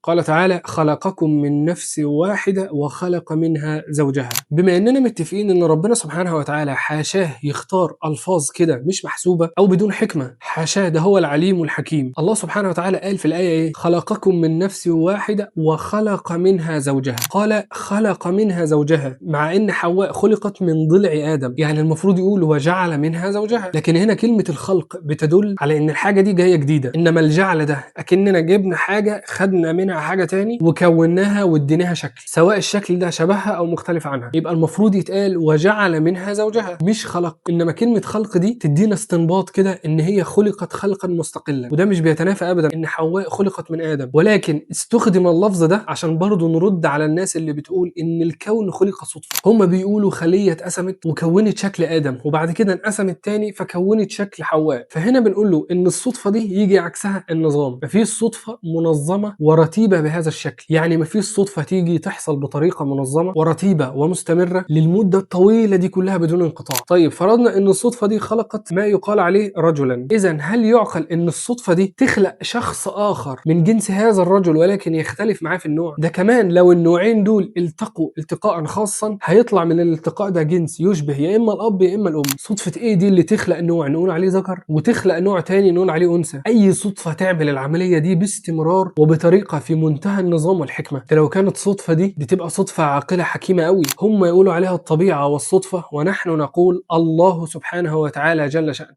قال تعالى: خلقكم من نفس واحدة وخلق منها زوجها. بما اننا متفقين ان ربنا سبحانه وتعالى حاشاه يختار الفاظ كده مش محسوبة او بدون حكمة، حاشاه، ده هو العليم الحكيم. الله سبحانه وتعالى قال في الآية ايه؟ خلقكم من نفس واحدة وخلق منها زوجها. قال خلق منها زوجها، مع ان حواء خلقت من ضلع آدم، يعني المفروض يقول وجعل منها زوجها، لكن هنا كلمة الخلق بتدل على ان الحاجة دي جاية جديدة، انما الجعل ده اكننا جبنا حاجة خدنا منها حاجة تاني وكوناها واديناها شكل، سواء الشكل ده شبهها او مختلف عنها، يبقى المفروض يتقال وجعل منها زوجها مش خلق. انما كلمة خلق دي تدينا استنباط كده ان هي خلقت خلقا مستقلا، وده مش بيتنافى ابدا ان حواء خلقت من ادم، ولكن استخدم اللفظ ده عشان برضه نرد على الناس اللي بتقول ان الكون خلق صدفة. هم بيقولوا خلية اتقسمت وكونت شكل ادم، وبعد كده انقسمت تاني فكونت شكل حواء. فهنا بنقول له ان الصدفة دي يجي عكسها النظام، مفيش صدفة منظمة ورتيبة بهذا الشكل، يعني مفيش صدفة تيجي تحصل بطريقة منظمة ورتيبة ومستمرة للمدة الطويلة دي كلها بدون انقطاع. طيب فرضنا ان الصدفة دي خلقت ما يقال عليه رجلا، اذا هل يعقل ان الصدفة دي تخلق شخص اخر من جنس هذا الرجل ولكن يختلف معاه في النوع؟ ده كمان لو النوعين دول التقوا التقاء خاصا هيطلع من الالتقاء ده جنس يشبه يا اما الاب يا اما الام. صدفة ايه دي اللي تخلق نوع نقول عليه ذكر وتخلق نوع تاني نقول عليه انثى؟ اي صدفة تعمل العملية دي باستمرار وبطريقة في منتهى النظام والحكمة؟ ده لو كانت صدفة دي تبقى صدفة عاقلة حكيمة قوي، هم يقولوا عليها الطبيعة والصدفة، ونحن نقول الله سبحانه وتعالى جل شأنه.